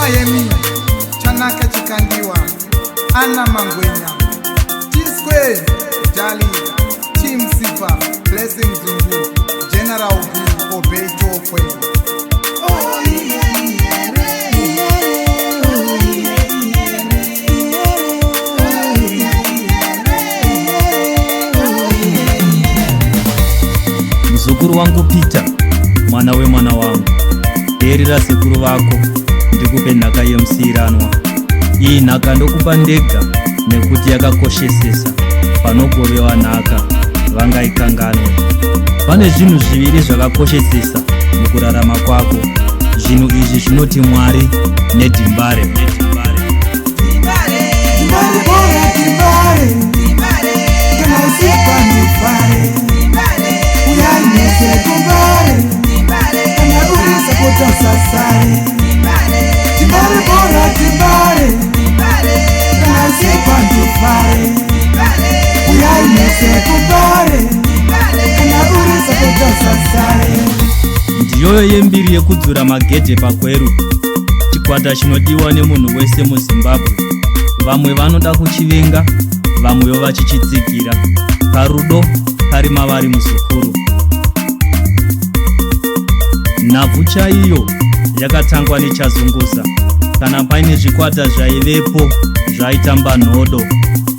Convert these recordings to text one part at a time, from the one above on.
Mayemi, Chanaka Chikandiwa, Anna Mangwenya, T-Square, Dali, Team Sipa, Blessing Zungu, General V, Obey Tokwe. Muzukuru wangu Peter, mwana wemwana wangu, teerera sekuru vako ndikupe nhaka yemusiiranwa. Iyi nhaka ndokupa ndega nekuti yakakoshesesa. Panogovewa nhaka vangaikanganwe. Pane zvinhu zviviri zvakakoshesesa mukurarama kwako. Zvinhu izvi zvinoti Mwari neDimbare. Timbare bora timbare, kana usipa ndifare. Uyai mese kumbare, kana uri sapota usasare. Timbare bora timbare, kana usipa ndifare. Uyai mese kumbare, kana uri sapota usasare. Ndiyoyo yembiri yekudzura magedhe paGweru, chikwata chinodiwa nemunhu wese muZimbabwe. Vamwe vanoda kuchivenga, vamwewo vachichitsigira. Karudo kari mavari muzukuru. Nhabvu chaiyo yakatangwa nechazunguza. Kana paine zvikwata zvaivepo zvaitamba nhodo.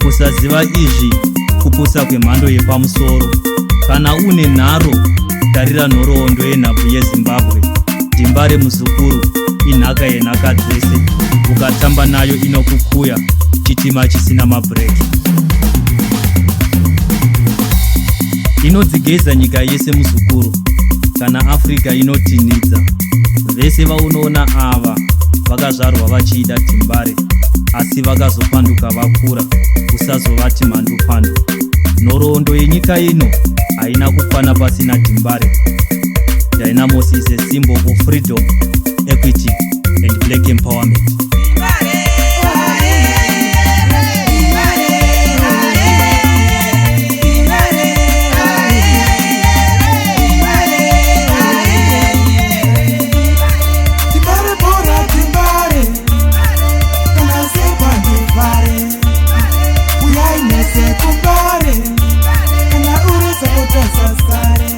Kusaziva izvi kupusa kwemhando yepamusoro. Kana une nharo, tarira nhoroondo yenhabvu yeZimbabwe. Dimbare muzukuru inhaka yenhaka dzese. Ukatamba nayo inokukuya chitima chisina mabhureki. Inodzigeza nyika yese muzukuru. Kana Africa inotinhidza. Vese vaunoona ava vakazvarwa vachiida Dimbare asi vakazopanduka vakura usazovati mhandupandu. Nhoroondo yenyika ino haina kukwana pasina Dimbare. Dynamos is a symbol of freedom, equity and black empowerment. Timbare bora timbare, kana usipa ndifare. Uyai mese kumbare, kana uri sapota usasare.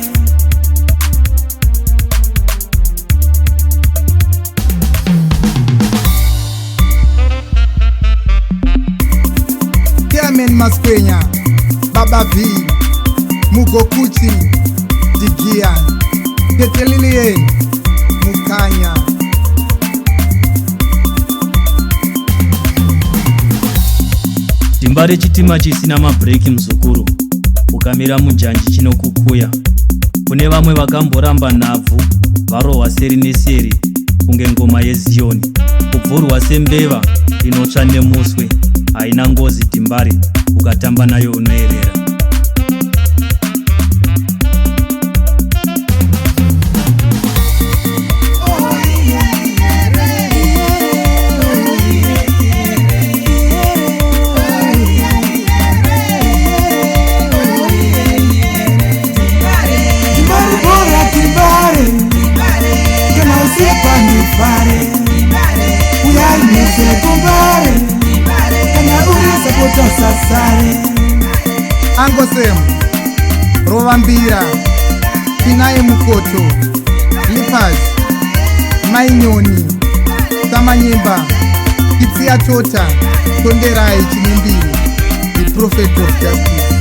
Chairman Maskwenya, Baba V, Mugokuchi, Digia, Tete Lilian, Mukanya. Dimbare chitima chisina mabhureki muzukuru. Ukamira munjanji chinokukuya. Kune vamwe vakamboramba nhabvu varohwa seri neseri kunge ngoma yeZiyoni. Kubvurwa sembeva inotsva nemuswe. Haina ngozi Dimbare, ukatamba nayo unoerera. Timbare bora timbare, kana usipa ndifare. Uyai mese kumbare, kana uri sapota usasare. Angosem, Rovambira, Inaye Mukoto, Lipas, Mainyoni, Samanyemba, Kitsia Tota, Tonderai Chinimbiri, the Prophet of Justice.